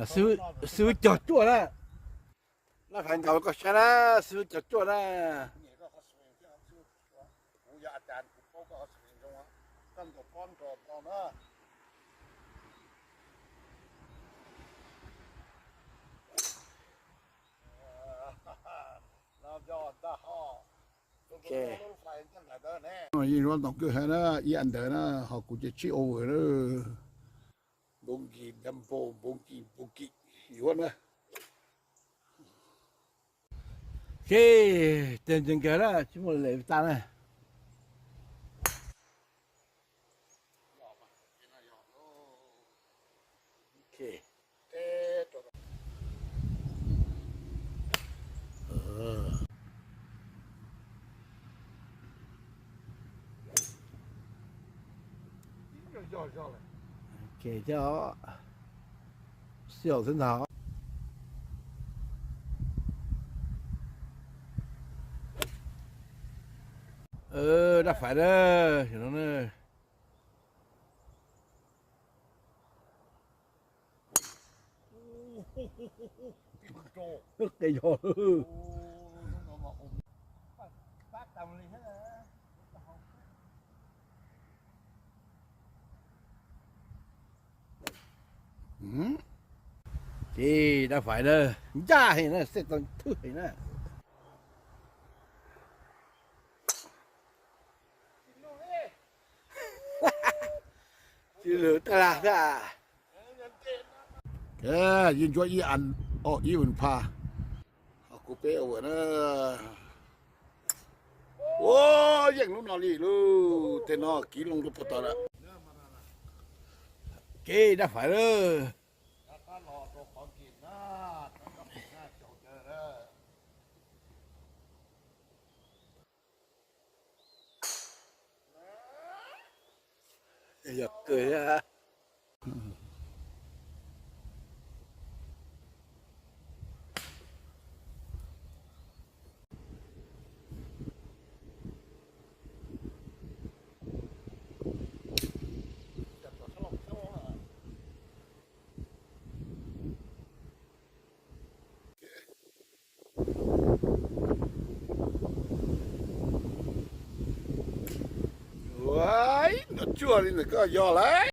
Xib hwb cog cuaj na. Laj Faiv nkaus koj saib na, xib hwb cog cuaj na. Yeej zuab ntoo kawg heev na, ib yam ntawd na, ho kuv ces tsib over na. Npoo nkis npoo, npoo nkis npoo nkis, yuav na. Ok, tes ntev nkawd na, tsis muaj lem tas na. Ces thiab, xyaum xwb ntag. Dab Faiv na, no na, qe yog. Ces Dab Faiv na, ncaj heev na, xej tau thwj heev na. Tsis lwm tag lag thiab. Yeej ntsuab ib an, ib un pha. Ho kuv peb ua na. Ua yeej lub no li lub, tej no kiv loo rau puag tod lawm. Kev Dab Faiv lawm. Yog kawg thiab. Ua, nrov tsuag li ntawm koj yog lawm.